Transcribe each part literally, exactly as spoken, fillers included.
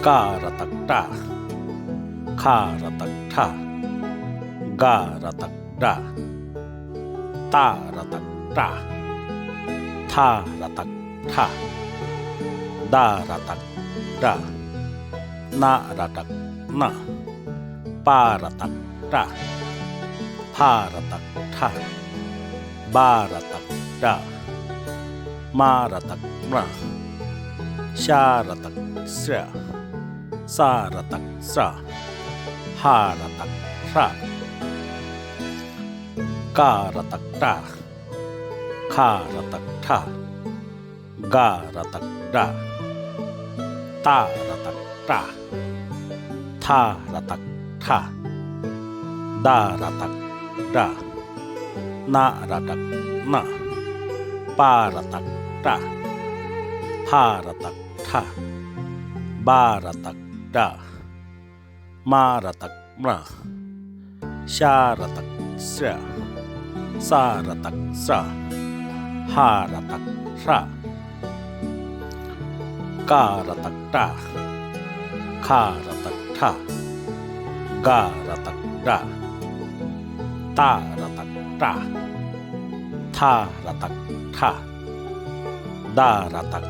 ཀ་ར་བཏགས་ཀྲ། ཁ་ར་བཏགས་ཁྲ། ག་ར་བཏགས་གྲ། ཏ་ར་བཏགས་ཏྲ། ཐ་ར་བཏགས་ཐྲ། ད་ར་བཏགས་དྲ། ན་ར་བཏགས་ནྲ། པ་ར་བཏགས་པྲ། ཕ་ར་བཏགས་ཕྲ། བ་ར་བཏགས་བྲ། མ་ར་བཏགས་མྲ། ཤ་ར་བཏགས་ཤྲ། ས་ར་བཏགས་སྲ། ཧ་ར་བཏགས་ཧྲ། ཀ་ར་བཏགས་ཀྲ། ཁ་ར་བཏགས་ཁྲ། ག་ར་བཏགས་གྲ། ཏ་ར་བཏགས་ཏྲ། ཐ་ར་བཏགས་ཐྲ། ད་ར་བཏགས་དྲ། ན་ར་བཏགས་ནྲ། པ་ར་བཏགས་པྲ། ཕ་ར་བཏགས་ཕྲ། བ་ར་བཏགས་བྲ། མ་ར་བཏགས་མྲ། ཤ་ར་བཏགས་ཤྲ། ས་ར་བཏགས་སྲ། ཧ་ར་བཏགས་ཧྲ། ཀ་ར་བཏགས་ཀྲ། ཁ་ར་བཏགས་ཁྲ། ག་ར་བཏགས་གྲ། ཏ་ར་བཏགས་ཏྲ། ཐ་ར་བཏགས་ཐྲ། ད་ར་བཏགས་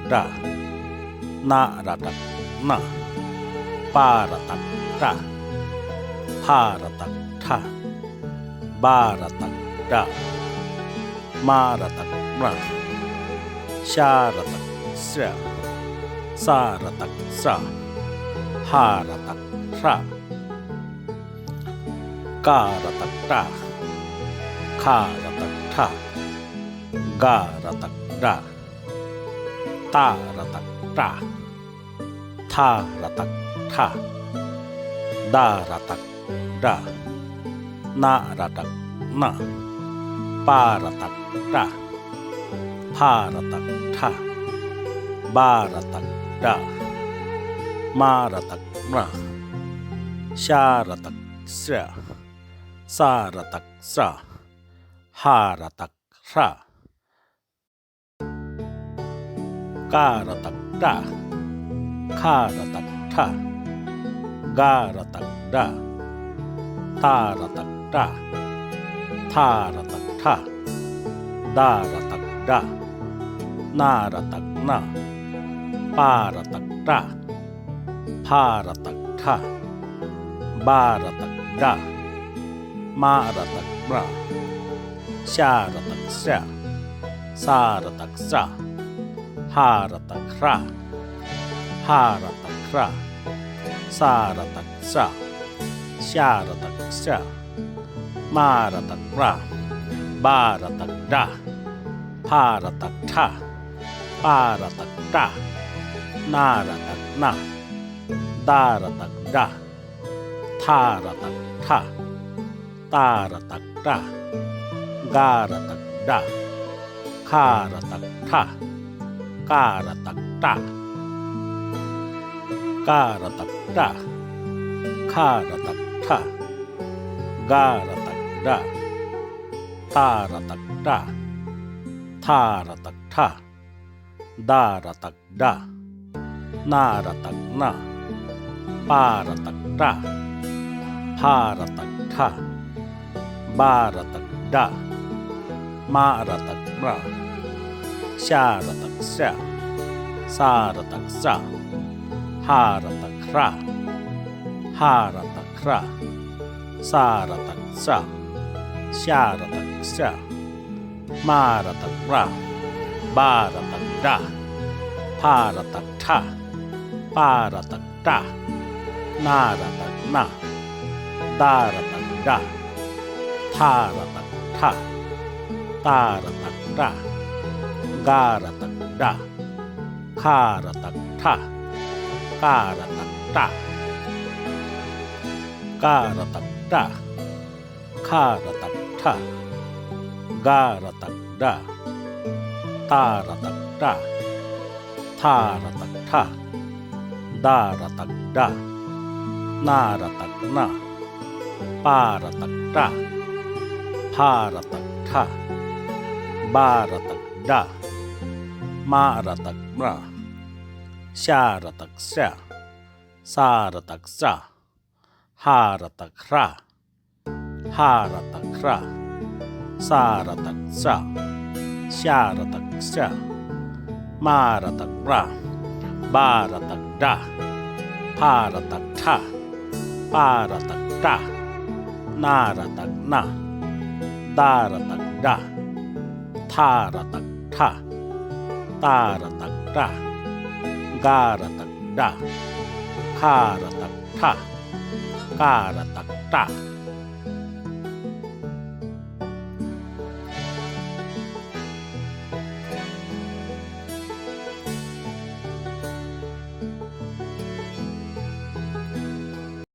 དྲ། ན་ར་བཏགས་ནྲ། པ་ར་བཏགས་པྲ། ཕ་ར་བཏགས་ཕྲ། བ་ར་བཏགས་བྲ། མ་ར་བཏགས་མྲ། ཤ་ར་བཏགས་ཤྲ། ས་ར་བཏགས་སྲ། ཧ་ར་བཏགས་ཧྲ། ཀ་ར་བཏགས་ཀྲ། ཁ་ར་བཏགས་ཁྲ། ག་ར་བཏགས་གྲ། ཏ་ར་བཏགས་ཏྲ། ཐ་ར་བཏགས་ཐྲ། ད་ར་བཏགས་དྲ། ན་ར་བཏགས་ནྲ། པ་ར་བཏགས་པྲ། ཕ་ར་བཏགས་ཕྲ། བ་ར་བཏགས་བྲ། མ་ར་བཏགས་མྲ། ཤ་ར་བཏགས་ཤྲ། ས་ར་བཏགས་སྲ། ཧ་ར་བཏགས་ཧྲ། ཀ་ར་བཏགས་ཀྲ། ཁ་ར་བཏགས་ཁྲ། ག་ར་བཏགས་གྲ། ཏ་ར་བཏགས་ཏྲ། ཐ་ར་བཏགས་ཐྲ། ད་ར་བཏགས་དྲ། ན་ར་བཏགས་ནྲ། པ་ར་བཏགས་པྲ། ཕ་ར་བཏགས་ཕྲ། བ་ར་བཏགས་བྲ། མ་ར་བཏགས་མྲ། ཤ་ར་བཏགས་ཤྲ། ས་ར་བཏགས་སྲ། ཧ་ར་བཏགས་ཧྲ། ཧ་ར་བཏགས་ཧྲ། ས་ར་བཏགས་སྲ། ཤ་ར་བཏགས་ཤྲ། མ་ར་བཏགས་མྲ། བ་ར་བཏགས་བྲ། ཕ་ར་བཏགས་ཕྲ། པ་ར་བཏགས་པྲ། ན་ར་བཏགས་ནྲ། ད་ར་བཏགས་དྲ། ཐ་ར་བཏགས་ཐྲ། ཏ་ར་བཏགས་ཏྲ། ག་ར་བཏགས་གྲ། ཁ་ར་བཏགས་ཁྲ། ཀ་ར་བཏགས་ཀྲ། ཀ་ར་བཏགས་ཀྲ། ཁ་ར་བཏགས་ཁྲ། ག་ར་བཏགས་གྲ། ཏ་ར་བཏགས་ཏྲ། ཐ་ར་བཏགས་ཐྲ། ད་ར་བཏགས་དྲ། ན་ར་བཏགས་ནྲ། པ་ར་བཏགས་པྲ། ཕ་ར་བཏགས་ཕྲ། བ་ར་བཏགས་བྲ། མ་ར་བཏགས་མྲ། ཤ་ར་བཏགས་ཤྲ། ས་ར་བཏགས་སྲ། ཧ་ར་བཏགས་ཧྲ། ཧ་ར་བཏགས་ཧྲ། ས་ར་བཏགས་སྲ། ཤ་ར་བཏགས་ཤྲ། མ་ར་བཏགས་མྲ། བ་ར་བཏགས་བྲ། ཕ་ར་བཏགས་ཕྲ། པ་ར་བཏགས་པྲ། ན་ར་བཏགས་ནྲ། ད་ར་བཏགས་དྲ། ཐ་ར་བཏགས་ཐྲ། ཏ་ར་བཏགས་ཏྲ། ག་ར་བཏགས་གྲ། ཁ་ར་བཏགས་ཁྲ། ཀ་ར་བཏགས་ཀྲ། ཀ་ར་བཏགས་ཀྲ། ཁ་ར་བཏགས་ཁྲ། ག་ར་བཏགས་གྲ། ཏ་ར་བཏགས་ཏྲ། ཐ་ར་བཏགས་ཐྲ། ད་ར་བཏགས་དྲ། ན་ར་བཏགས་ནྲ། པ་ར་བཏགས་པྲ། ཕ་ར་བཏགས་ཕྲ། བ་ར་བཏགས་བྲ། མ་ར་བཏགས་མྲ། ཤ་ར་བཏགས་ཤྲ། ས་ར་བཏགས་སྲ། ཧ་ར་བཏགས་ཧྲ། ཧ་ར་བཏགས་ཧྲ། ས་ར་བཏགས་སྲ། ཤ་ར་བཏགས་ཤྲ། མ་ར་བཏགས་མྲ། བ་ར་བཏགས་བྲ། ཕ་ར་བཏགས་ཕྲ། པ་ར་བཏགས་པྲ། ན་ར་བཏགས་མྲ། ད་ར་བཏགས་དྲ། ཐ་ར་བཏགས་ཐྲ། ཏ་ར་བཏགས་ཏྲ། ག་ར་བཏགས་གྲ། ཁ་ར་བཏགས་ཁྲ། ཀ་ར་བཏགས་ཀྲ།